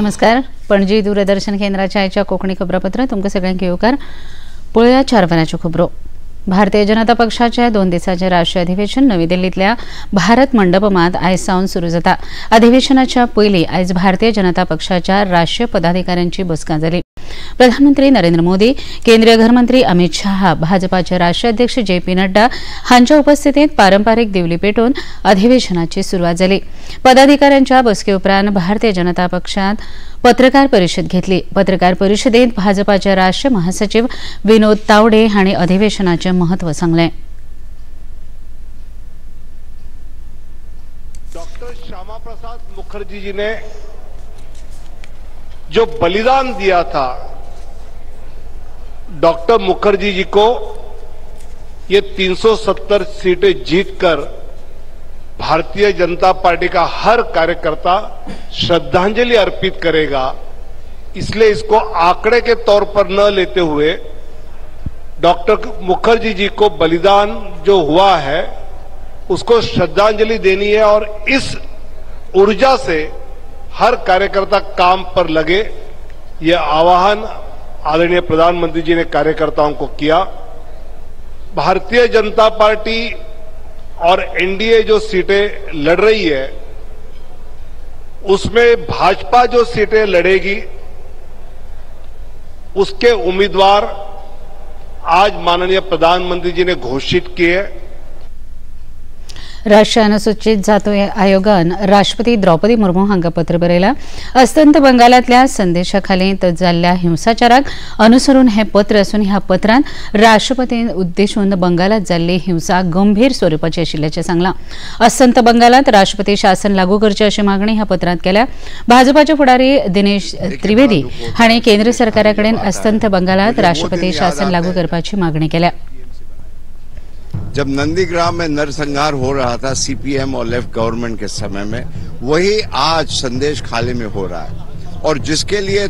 नमस्कार. पणजी दूरदर्शन केंद्राच्या आयच्या कोंकणी खबरापत्र तुमकां सगळ्यांक येवकार. पळोवया 4 वरांच्यो खबरो. भारतीय जनता पक्षाचे 2 दिसांचे राष्ट्रीय अधिवेशन नवी दिल्लीतल्या भारत मंडपमात आयज सावन सुरू जाता. अधिवेशनाच्या पयलीं आयज भारतीय जनता पक्षाच्या राष्ट्रीय पदाधिकाऱ्यांची बसका जाली. प्रधानमंत्री नरेंद्र मोदी, केंद्रीय घरमंत्री अमित शहा, भाजपाचे राष्ट्रीय अध्यक्ष जे पी नड्डा हांच्या उपस्थितीत पारंपारिक दिवली पेटोवन अधिवेशनाची सुरवात जाली. पदाधिकाऱ्यांच्या बसके उपरांत भारतीय जनता पक्षात पत्रकार परिषद घेतली. पत्रकार परिषदेत भाजपाचे राष्ट्रीय महासचिव विनोद तावडे हांणी अधिवेशनाचे महत्व सांगलें. डॉक्टर श्यामा प्रसाद मुखर्जी जी ने जो बलिदान दिया था, डॉक्टर मुखर्जी जी को ये 370 सीटें जीतकर भारतीय जनता पार्टी का हर कार्यकर्ता श्रद्धांजलि अर्पित करेगा. इसलिए इसको आंकड़े के तौर पर न लेते हुए डॉक्टर मुखर्जी जी को बलिदान जो हुआ है उसको श्रद्धांजलि देनी है और इस ऊर्जा से हर कार्यकर्ता काम पर लगे, यह आह्वान आदरणीय प्रधानमंत्री जी ने कार्यकर्ताओं को किया. भारतीय जनता पार्टी और एनडीए जो सीटें लड़ रही है उसमें भाजपा जो सीटें लड़ेगी उसके उम्मीदवार आज माननीय प्रधानमंत्री जी ने घोषित किए. राष्ट्रीय अनुसूचित जाती आयोगान राष्ट्रपती द्रौपदी मुर्मू हांकां पत्र बरयलां. अस्तंत बंगालांतल्या संदेशाखाली जाल्ल्या हिंसाचाराक अनुसरून हें पत्र आसून ह्या पत्रांत राष्ट्रपतीन उद्देशून बंगालांत जाल्ली हिंसा गंभीर स्वरुपाची आशिल्ल्याचें सांगलां. अस्तंत बंगालांत राष्ट्रपती शासन लागू करचें अशी मागणी ह्या पत्रांत केल्या. भाजपाचे फुडारी दिनेश त्रिवेदी हांणी केंद्र सरकारा कडेन अस्तंत बंगालांत राष्ट्रपती शासन लागू करपाची मागणी केल्या. जब नंदीग्राम में नरसंहार हो रहा था सीपीएम और लेफ्ट गवर्नमेंट के समय में, वही आज संदेश खाली में हो रहा है और जिसके लिए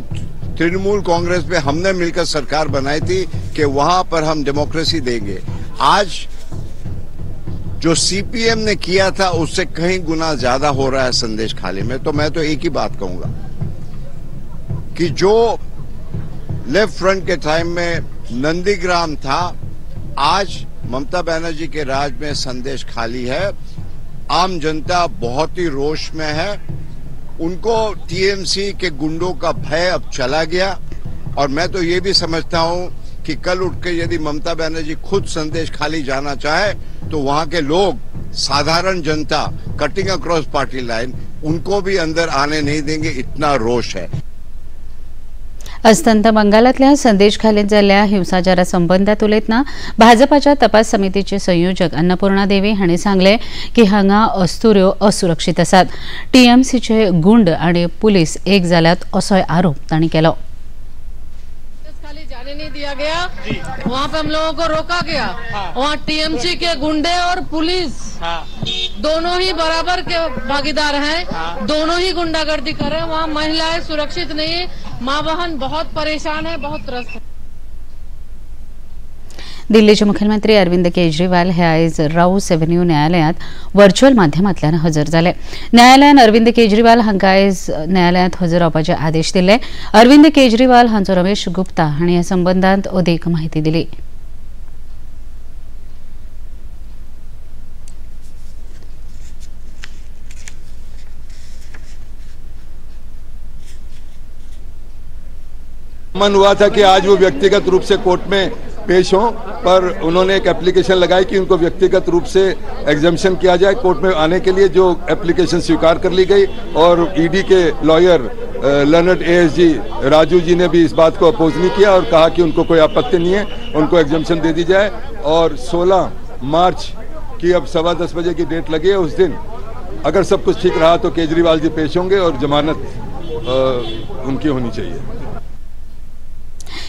तृणमूल कांग्रेस में हमने मिलकर सरकार बनाई थी कि वहां पर हम डेमोक्रेसी देंगे। आज जो सीपीएम ने किया था उससे कहीं गुना ज्यादा हो रहा है संदेश खाली में। तो मैं तो एक ही बात कहूंगा कि जो लेफ्ट फ्रंट के टाइम में नंदीग्राम था, आज ममता बनर्जी के राज में संदेश खाली है। आम जनता बहुत ही रोष में है, उनको टीएमसी के गुंडों का भय अब चला गया। और मैं तो ये भी समझता हूं कि कल उठ के यदि ममता बनर्जी खुद संदेश खाली जाना चाहे तो वहां के लोग, साधारण जनता, कटिंग अक्रॉस पार्टी लाइन, उनको भी अंदर आने नहीं देंगे, इतना रोष है। अस्तंत बंगालातल्या संदेशखालीत जाल्ल्या हिंसाचारा संबंधात उलयतना भाजपाच्या तपास समितीचे संयोजक अन्नपूर्णा देवी हांणी सांगले की हांगा अस्तुऱ्यो असुरक्षित आसात. टीएमसीचे गुंड आनी पुलीस एक जाल्यात असोय आरोप तांणी केलो. खाली जाने नहीं दिया गया, वहाँ पे हम लोगों को रोका गया। वहाँ टीएमसी के गुंडे और पुलिस दोनों ही बराबर के भागीदार हैं, दोनों ही गुंडागर्दी कर रहे हैं। वहाँ महिलाएं सुरक्षित नहीं, माँ बहन बहुत परेशान है, बहुत त्रस्त है। दिल्लीचे मुख्यमंत्री अरविंद केजरीवाल हे आयज राऊस एव्हेन्यू न्यायालयात व्हर्च्युअल माध्यमांतल्यान हजर जाले. न्यायालयान अरविंद केजरीवाल हांकां आयज न्यायालयांत हजर रावपाचे आदेश दिले. अरविंद केजरीवाल हांचो रमेश गुप्ता हांणी ह्या संबंदांत अदीक म्हायती दिली. मन हुआ था कि आज वो व्यक्तिगत रूप से कोर्ट में पेश हों, पर उन्होंने एक एप्लीकेशन लगाई कि उनको व्यक्तिगत रूप से एग्जाम्पशन किया जाए कोर्ट में आने के लिए, जो एप्लीकेशन स्वीकार कर ली गई। और ईडी के lawyer learned ASG Raju ji ने भी इस बात को अपोज नहीं किया और कहा कि उनको कोई आपत्ति नहीं है, उनको एग्जाम्पशन दे दी जाए। और 16 मार्च की अब 10:15 बजे की डेट लगी है, उस दिन अगर सब कुछ ठीक रहा तो केजरीवाल जी पेश होंगे और जमानत उनकी होनी चाहिए।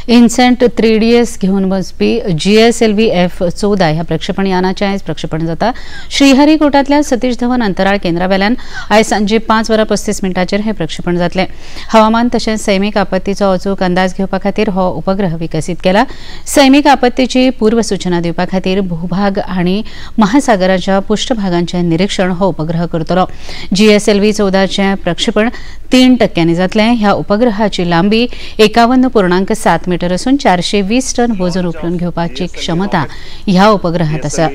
इन्सेंट 3DS घेवन वचपी GSLV F-14 ह्या प्रक्षेपण यानाचें आयज प्रक्षेपण जाता. श्रीहरिकोटांतल्या सतीश धवन अंतराळ केंद्रावेल्यान आयज सांजे 5:35 हें प्रक्षेपण जातलें. हवामान तशेंच सैमीक आपत्तीचो अचूक अंदाज घेवपा खातीर हो उपग्रह विकसीत केला. सैमीक आपत्तीची पूर्वसूचना दिवपा खातीर भूभाग आनी महासागराच्या पृष्ठभागांचें निरीक्षण हो उपग्रह करतलो. GSLV 14चें प्रक्षेपण 3% जातलें. ह्या उपग्रहाची लांबी 51.7 मीटर असून 420 टन वजन उखलून घेवपाची क्षमता ह्या उपग्रहात आसा.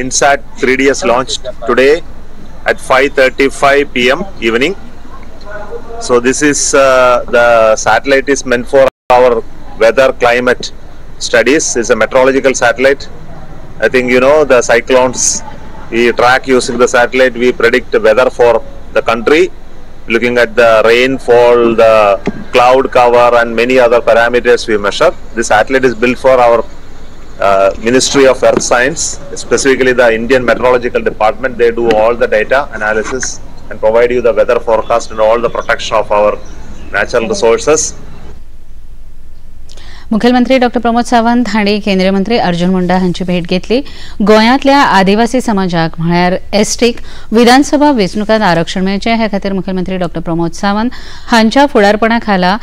INSAT 3DS launched today at 5:35 p.m. evening. So this is the satellite is meant for our weather climate studies. It's a meteorological satellite. I think you know the cyclones we track using the satellite. We predict the weather for the country, looking at the rainfall, the cloud cover and many other parameters we measure. This satellite is built for our Ministry of Earth Science, specifically the Indian Meteorological Department. They do all the data analysis and provide you the weather forecast and all the protection of our natural resources. मुख्यमंत्री डॉ प्रमोद सावंत हांणी केंद्रीय मंत्री अर्जुन मुंडा हांची भेट घेतली. गोंयांतल्या आदिवासी समाजाक म्हळ्यार एसटीक विधानसभा वेंचणुकांत आरक्षण मेळचें हे खातीर मुख्यमंत्री डॉ प्रमोद सावंत हांच्या फुडारपणा खाला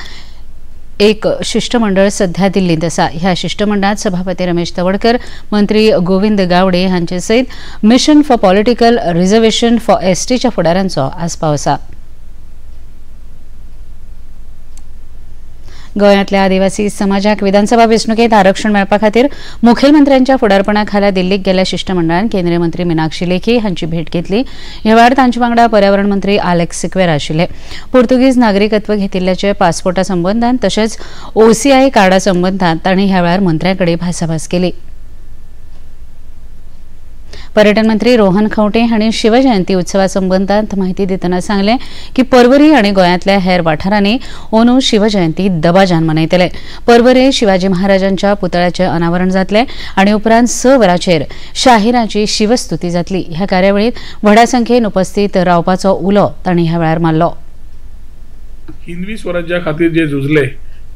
एक शिष्टमंडळ सध्या दिल्लींत आसा. ह्या शिष्टमंडळात सभापती रमेश तवडकर, मंत्री गोविंद गावडे हांचे सयत mission for political reservation for एसटीच्या फुडाऱ्यांचो आस्पाव आसा. गोंयांतल्या आदिवासी समाजाक विधानसभा वेंचणुकेंत आरक्षण मेळपा खातीर मुखेलमंत्र्यांच्या फुडारपणा खाला दिल्लीक गेल्ल्या शिष्टमंडळान केंद्रीय मंत्री मिनाक्षी लेखी हांची भेट घेतली. ह्या वेळार तांचे वांगडा पर्यावरण मंत्री आलेक्स सिक्वेरा आशिल्ले. पुर्तुगीज नागरिकत्व घेतिल्ल्याचे पासपोर्टा संबंदान तशेंच ओसीआय कार्डा संबंदान तांणी ह्या वेळार मंत्र्यां कडेन भासाभास केली. पर्यटन मंत्री रोहन खंवटे हांणी शिवजयंती उत्सवा संबंदांत माहिती दितना सांगलें की पर्वरी आनी गोंयांतल्या हेर वाठारांनी अंदू शिवजयंती दबाज्यान मनयतले. पर्वरे शिवाजी महाराजांच्या पुतळ्याचें अनावरण जातलें आनी उपरांत 6 वरांचेर शाहिराची शिवस्तुती जातली. ह्या कार्यावळींत व्हडा संख्येन उपस्थित रावपाचो उलो तांणी ह्या वेळार मारलो. हिंदवी स्वराज्या खातीर जे झुजले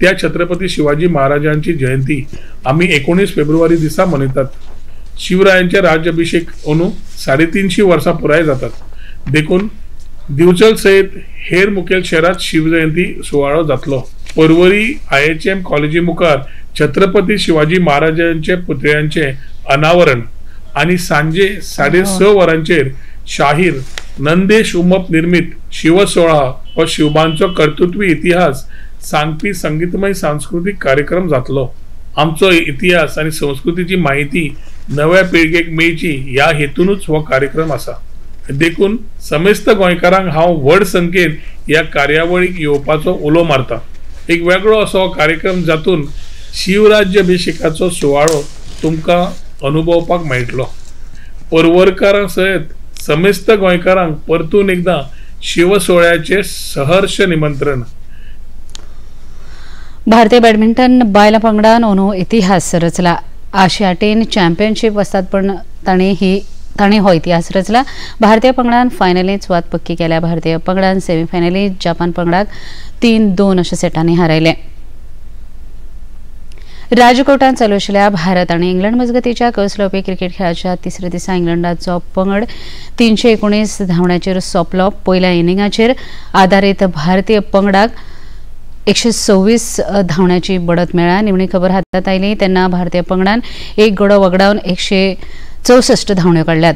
त्या छत्रपती शिवाजी महाराजांची जयंती आमी 19 फेब्रुवारी दिसा मनयतात. शिवरायांचे राज्याभिषेक अंदू 350 वर्सां पुराय जातात. देखून दिवचल सयत हेर मुखेल शहरात शिवजयंती सुवाळो जातलो. पर्वरी IHM कॉलेजी मुखार छत्रपती शिवाजी महाराजांचे पुतळ्यांचे अनावरण आनी सांजे 6:30 वरांचेर शाहीर नंदेश उमप निर्मित शिवसोळा हो शिवबांचो कर्तृत्वी इतिहास सांगपी संगीतमय सांस्कृतीक कार्यक्रम जातलो. आमचो इतिहास आनी संस्कृतीची माहिती नव्या पिळगेक मेळची ह्या हेतूनच हो कार्यक्रम आसा. देखून समेस्त गोंयकारांक हांव व्हड संख्येन ह्या कार्यावळीक येवपाचो उलो मारता. एक वेगळो असो कार्यक्रम जातून शिवराज्याभिषेकाचो सुवाळो तुमकां अनुभवपाक मेळटलो. पर्वरकारां सयत समेस्त गोंयकारांक परतून एकदां शिवसोळ्याचें सहर्ष निमंत्रण. भारतीय बॅडमिंटन बायलां पंगडान अंदू इतिहास रचला. आशिया टेन चॅम्पियनशीप वस्ताद पण तांणी हो इतिहास रचला. भारतीय पंगडान फायनलींत सुवात पक्की केल्या. भारतीय पंगडान सेमीफायनलींत जपान पंगडाक 3-2 अशा सेटांनी हारयलें. राजकोटांत चालू आशिल्ल्या भारत आनी इंग्लंड मजगतीच्या कस लावपी क्रिकेट खेळाच्या तिसऱ्या दिसा इंग्लंडाचो पंगड 319 धांवड्यांचेर सोंपलो. पयल्या इनिंगाचेर आदारीत भारतीय पंगडाक 126 धांवड्यांची बडत मेळ्ळ्या. निमणी खबर हातात आयली तेन्ना भारतीय पंगडान एक गडो वगडावन 164 धांवड्यो काडल्यात.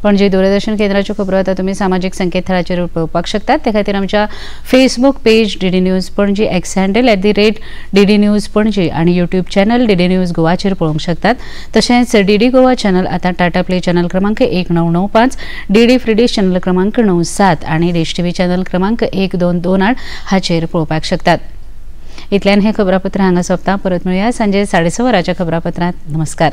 पणजी दूरदर्शन केंद्राच्यो खबरो आतां तुमी सामाजीक संकेतथळाचेर पळोवपाक शकतात. ते खातीर आमच्या Facebook page DD news Panaji, X handle @DD news Panaji आनी यूट्यूब चॅनल DD news गोवाचेर पळोवंक शकतात. तशेंच DD Goa channel आतां टाटा प्ले चॅनल क्रमांक 1995, DD free dish channel क्रमांक 97 आनी डिश टीव्ही चॅनल क्रमांक 1228 हाचेर पळोवपाक शकतात. इतल्यान हें खबरापत्र हांगा सोंपता. परत मेळुया सांजे 6:30 वरांच्या खबरापत्रांत. नमस्कार.